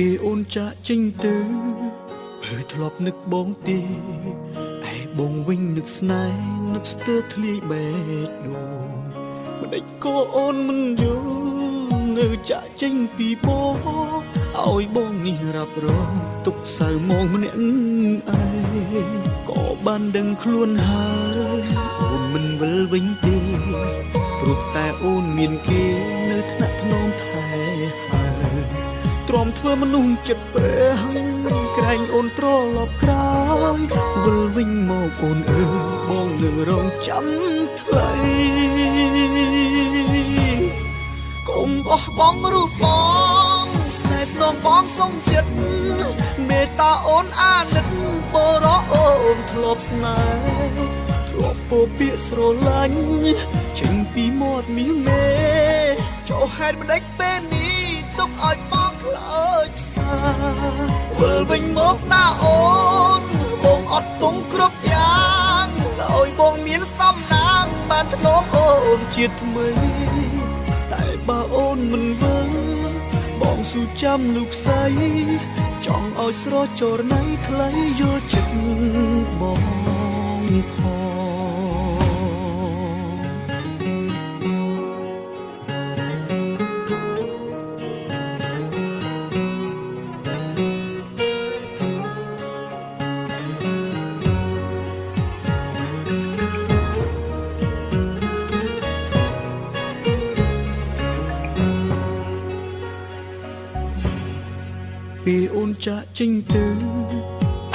ពេលអូនចាក់ចេញទៅបើធ្លាប់នឹកបងទីឯបងវិញនឹកស្នេហ៍នឹកស្ទើរធ្លាយបេះដូងមិនដេចក៏អូនមិនយល់នៅចាក់ចេញពីបងឲ្យបងនេះរ៉ាប់រងទុកសៅមងម្នាក់ឯងក៏បានដឹងខ្លួនហើយអូនមិនវិលវិញទេព្រោះតែអូនមានគេនៅថ្នាក់ថ្នមថែហើយ ទ្រាំធ្វើមនុស្សចិត្តព្រះក្រែងអូនត្រឡប់ក្រោយវិលវិញមកអូនអើយបងនៅរងចាំថ្លៃកុំបោះបង់រូបបងស្នេហ៍ស្នងបងសុំចិត្តមេត្តាអូនអាណិតបរោអូនធ្លាប់ស្នេហ៍ធ្លាប់ពោពាក្យស្រឡាញ់ចេញពីមាត់មាសមេចុះហេតុម្ដេចពេលនេះទុកឲ្យបងខ្លោចផ្សាវិលវិញមកណាអូនបងអត់ទុំគ្រប់យ៉ាងឲ្យបងមានសំណាងបានធ្នមអូនជាថ្មីតែបើអូនមិនវិលបងស៊ូចាំលោកស្អីចង់ឲ្យស្រចរណៃថ្លៃយល់ចិត្តបងផងពេលអូនចាក់ចេញទៅ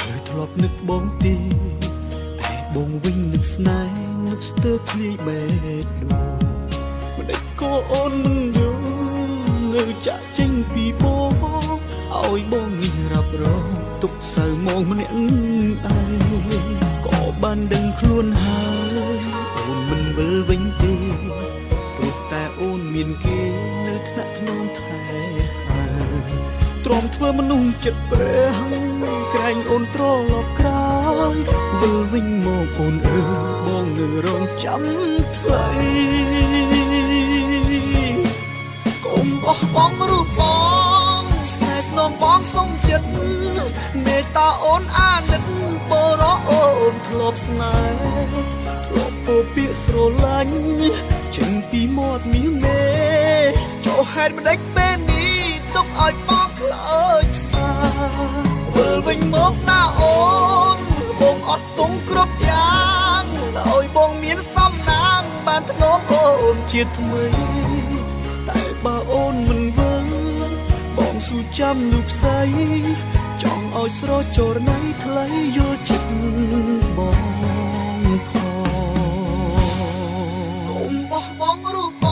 គឺធ្លាប់នឹកបងទីឯបងវិញនឹកស្នេហ៍នឹកស្ទើរធ្លាយបេះដូងមិនដេចក៏អូនមិនយល់នៅចាក់ចេញពីបងឲ្យបងនេះរ៉ាប់រងទុកសៅមងម្នាក់ឯងក៏បានដឹងខ្លួនហើយអូនមិនវិលវិញទេព្រោះតែអូនមានគេនៅថ្នាក់ថ្នមថែហើយទ្រាំធ្វើមនុស្សចិត្តព្រះក្រែងអូនត្រឡប់ក្រោយវិលវិញមកអូនអើយបងនៅរងចាំថ្លៃកុំបោះបង់រូបបងស្នេហ៍ស្នងបងសុំចិត្តមេត្តាអូនអាណិតបរោអូនធ្លាប់ស្នេហ៍ធ្លាប់ពោពាក្យស្រឡាញ់ចេញពីមាត់មាសមេចុះហេតុម្ដេចពេលនេះទុកឲ្យបងខ្លោចផ្សាវិលវិញមកណាអូនបងអត់ទុំគ្រប់យ៉ាងឲ្យបងមានសំណាងបានធ្នមអូនជាថ្មីតែបើអូនមិនវិលបងស៊ូចាំលោកស្អីចង់ឲ្យស្រចរណៃថ្លៃយល់ចិត្តបងផងកុំបោះបង់រូបប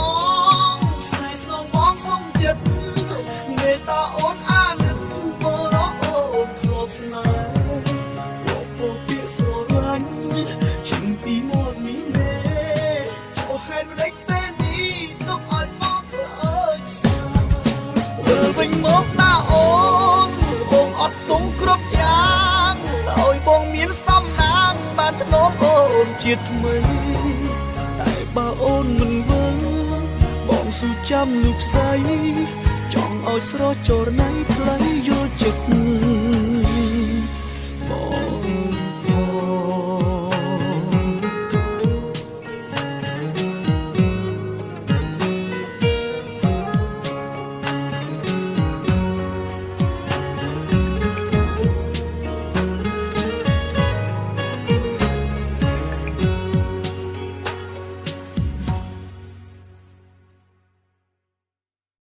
ងស្នេហ៍ស្នងបងសុំចិត្តមេត្តាអូនអាណិតបរោអូនធ្លាប់ស្នេហ៍ធ្លាប់ពោពាក្យស្រឡាញ់ចេញពីមាត់មាសមេចុះហេតុម្ដេចពេលនេះទុកឲ្យបងខ្លោចផ្សាវិលវិញមកណាអូនបងអត់ទុំគ្រប់យ៉ាងឲ្យបងមានសំណាងបានធ្នមអូនជាថ្មីតែបើអូនមិនវិលបងស៊ូចាំលោកស្អីចង់ឲ្យស្រចរណៃថ្លៃ